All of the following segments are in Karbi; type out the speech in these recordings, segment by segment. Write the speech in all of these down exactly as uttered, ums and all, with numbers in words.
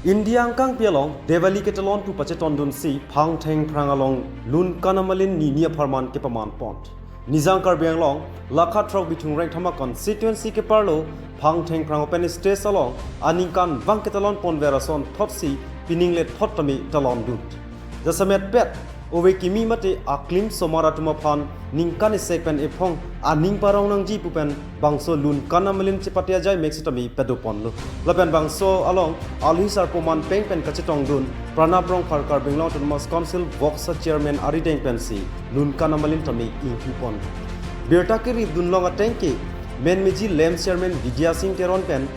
India angkangpi along Diwali ketalon pu pachetondunsi Phangthengphrang along Lunkan Amalin nini apharman kepaman pon. Nijang Karbi Anglong, Lakha throk Bithung Rengthama constituency keparlo Phangthengphrang open stage along aningkanvang ketalon ponver asonthotsi pining lethot tame talondun. Jasemetpet ove kimi mate aklim osomar atum aphan ningkan isi pen ephong aning parong nangji pu pen bangso Lunkan Amalin chepate ajai mek sitame padoponlo. Lapen bangso along alohi sarpo manpeng pen kachetongdun Pranab Rongphar, Karbi Anglong Autonomous Council Voksa Chairman arideng pensi Lunkan Amalin tame ingpipon. Birta keripdun long ateng ke menmeji LAMPS Chairman Bidya Sing Teron pen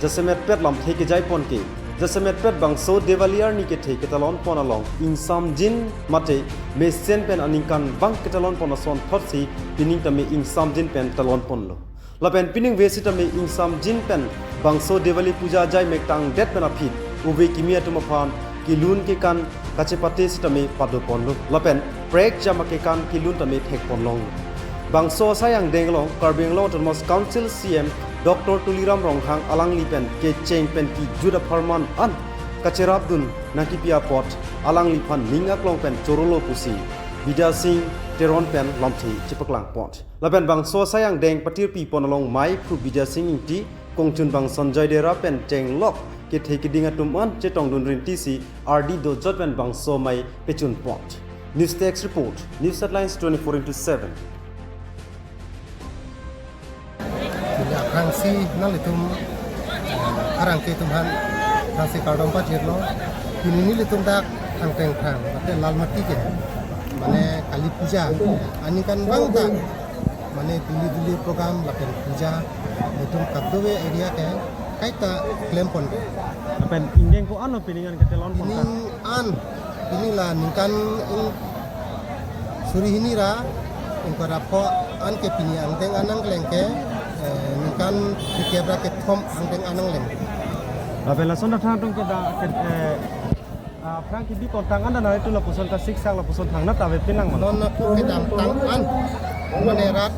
jasemetpet lamthe kejaipon ke, jasemetpet bangso Diwali arni kethe ketalon pon along ingsamjin mate mesen pen aningkanvang ketalon pon asonthotsi pining tame ingsamjin pen talon ponlo. Lapen pining ave sitame ingsamjin pen bangso Diwali puja ajai mek tangdet pen aphi ove kimi atum aphan kelun kekan kachepate sitame padoponlo. Lapen prekjam akekan kelun tame thekponlong. Bangso asai angdeng along Karbi Anglong Autonomous Council C M Doctor Tuliram Ronghang alangli pen kecheng pen kejut apharman an kacherapdun nangkipi apot alangliphan ning aklong pen chorolo pusi Bidya Sing Teron pen lamthe chepaklangpon. Lapen bangso asai angdeng patirpipon along mei phu Bidya Sing Ingti, kongchunbang Sanjoy Dera pen chenglok kethe keding atum an chetongdun rintisi ardi dojot pen bangso mei pechunpon. News Desk Report, News Headlines twenty-four into seven. Aphrangsi nanglitum, eh, arang ke atum aphan aphrangsi kardom pajirlo. Pini nelitum dak Phangthengphrang, mate Lalmati ke, mane Kali Puja aningkanvang ta, mane duli duli program lapen puja, nelitum kadokave area ke kaita klempon. Lapen ingdeng ko-an lo pining an ketalon pon ta? Pining an, pini la ningkan ing suri hini ra ingkoi ra pho an ke pini angdeng an nangkleng ke, eh, ningkan phlikep ra kethom angdeng an nangleng. Lapen lason ta thang atum ke da ke, eh, ah, aphrang kebipon tang an ta nanglitum lapuson ta siksak lapuson thangnat ta ave pinang ma? Non akur kedamtang an, mane rat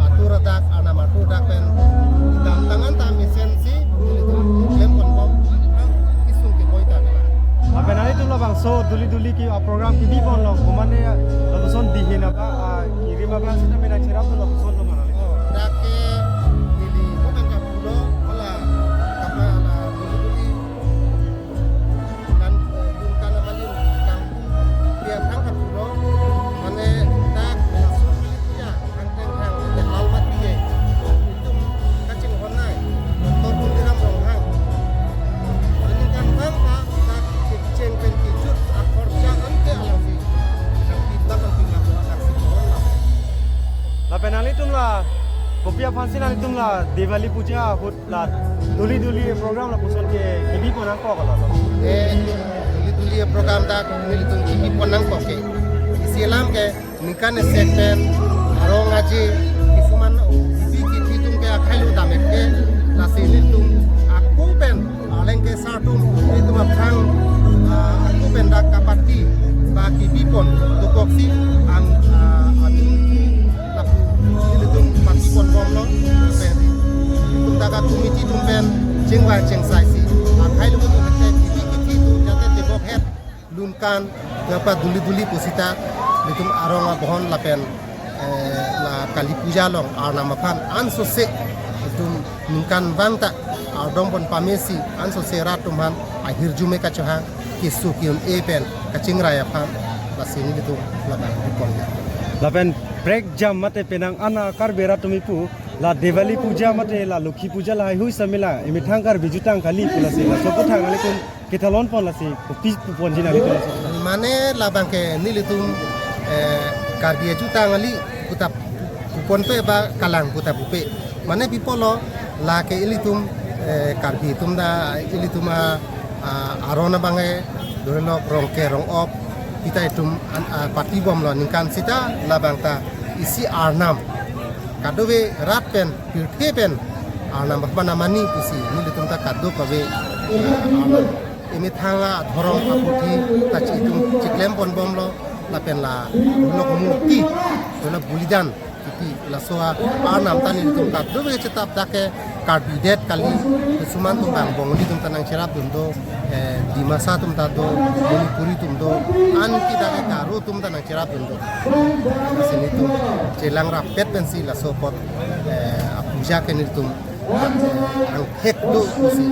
atur adak, arnam atur adak pen kedamtang an ta mesensi nelitum klempon bom, ah, kesung keboi ta nela. Lapen nanglitum labangso duli duli ke, ah, program kebiponlo, komane lapuson dihin apa, ah, kirim apa sitame nangcherapdun lapuson lo ma nanglitum? Oh, dak ke neli komen kapulo, hala kapa hala duli duli Lunkan, eh, Lunkan Amalin kangpung pi aphrang kapulo, mane dak laso Kali Puja Phangthengphrang, mate Lalmati ke, itum kachinghon nai Doctor Tuliram Ronghang aningkanvang ta dak kecheng pen kejut akhorja an ke alangsi nangpidam nangpidam lo, alangsi pohon lo. Lapen nanglitum la kopi aphansi nanglitum la Diwali puja ahut la duli duli program lapuson ke kebipon nangkok lo? Eh, duli duli program ta nelitum kebipon nangkok ke, isi alam ke ningkan isi pen arong aje kisuman kebi kithi atum ke akhai lo dam-et ke, lasi nelitum ako pen arleng kesar atum, nelitum aphrang, ah, ako pen dak kapati ba kebipon dokoksi ang, ah, atum lapu nelitum patipon bomlo. Pen nelitum dak a-committee atum pen chingvai chingsaisi akhai lo atum ke kebi kithi atum jate debok het Lunkan, kapa duli duli pusita nelitum arong abohon lapen, eh, la Kali Puja along arnam aphan ansose itum ningkanvang ta ardom pon pamesi ansose rat atum aphan ahirjume kachohang, keso ke-un-e pen kachingrai aphan, lasi nelitum labang bipon. Lapen prekjam mate penang an a-Karbi rat atum ipu la Diwali puja mate la Lokhi puja lahai hui samela emethang Karbi jutang kali pu, lasi laso aputhak nanglitum ketalon pon lasi kopi puponji nanglitum laso aputhak? Mane labang ke nelitum, eh, Karbi ajutang kali puta puponpe ba kalang puta pupe. Mane pi apotlo, lake ilitum, eh, Karbi atum ta ilitum a, a, aron abang ke, dolo rong ke rong op, kita itum an, a, patibomlo ningkan sita labang ta isi arnam kadokave rat pen pirthe pen arnam bak mana mani pusi nelitum ta kadokave, eh, arnam emethang adhorom aputhi ta chi itum chiklem pon bomlo, lapen la dolo murti, dolo bolidan kipi, laso arnam ta nelitum kadokave chetap dak ke Karbi det kali, kisuman atum abang Bongali atum ta nangcherapdun do, eh, Dimasa atum ta do, Manipuri atum do, anke dak ke Garo atum ta nangcherapdun do. Lasi nelitum chelang rapet pensi laso apot, eh, apuja ke nelitum, eh, angthek do pusi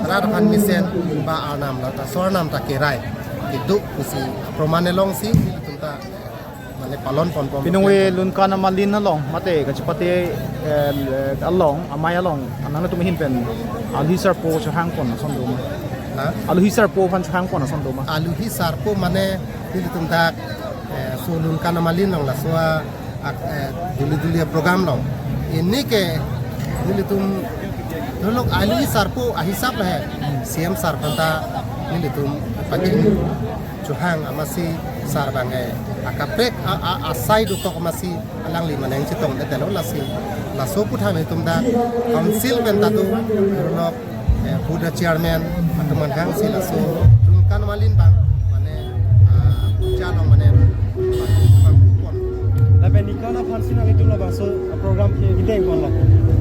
rat aphan mesen ba Arnam la ta so Arnam ta kerai kedo pusi proman alongsi nelitum ta mane palon ponpon. Pinongve Lunkan Amalin along mate kachepate, eh, along, amei along, anang atum ahin pen aluhi sarpo chohangpon ason do ma? Ha? Aluhi sarpo aphan chohangpon ason do ma? Aluhi sarpo mane nelitum dak, eh, so Lunkan Amalin along laso a, ak-, eh, duli duli program along. Pini ke nelitum dolo aluhi sarpo ahisap lahai. C M sir aphan ta nelitum pachini chohang amatsi sir abang ke akaprek a, a, asai dokok amatsi alangli mane nangchetongdetlo lasi. Laso aputhak nelitum dak council pen ta do, dolo, eh, Buddha chairman atum aphan hangsi laso Lunkan Amalin abang mane, ah, apuja along mane pangpupon. Lapen nikon aphansi nanglitum labangso program ke kedengponlo?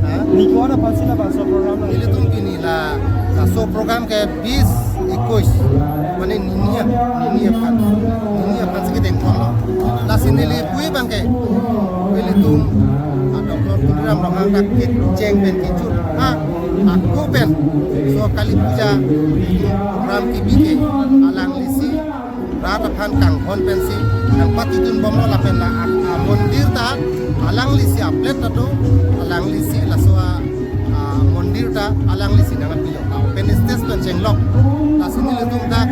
Ha? Nikon aphansi labangso program nang? Nelitum pini la, laso program ke bis, ekuis, mane nini a, nini aphan, nini aphansi kedengponlo. Lasi neli pu abang ke, nelitum, ah, Doctor Tuliram Ronghang dak kecheng pen kejut, ha, ako pen so Kali Puja program kebi ke alanglisi rat aphan kanghon pensi nangpatidunbomlo lapen la a, a, mondir ta alanglisi a-plate ta do, alanglisi laso a, a, mondir ta alanglisi nangpilo. Lapen stage pen chenglok. Lasi nelitum dak,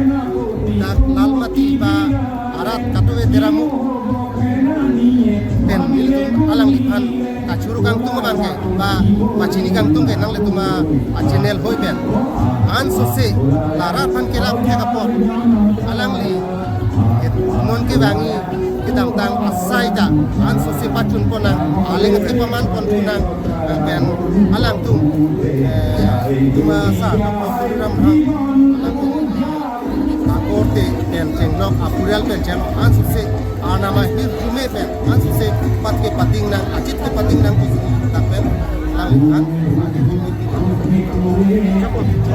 dak Lalmati ba arat katuve Deramuk pen nelitum alangliphan kachoro kangtung abang ke, ba pachini kangtung ke nanglitum a, a channel hoi pen. Ansose la rat aphan kerap thek apot alangli non kevangji kedamtang asai ta ansose pachunpon nang, aling ate pamanpon thu nang, lapen alangtum, eh, tuma sa Doctor Tuliram Ronghang, alangtum akorte pen chenglok, apurial pen chenglok, ansose Arnam ahirjume pen ansose pat kepating nang, achit kepating nang pusi ta pen alangliphan ahirjume pilo.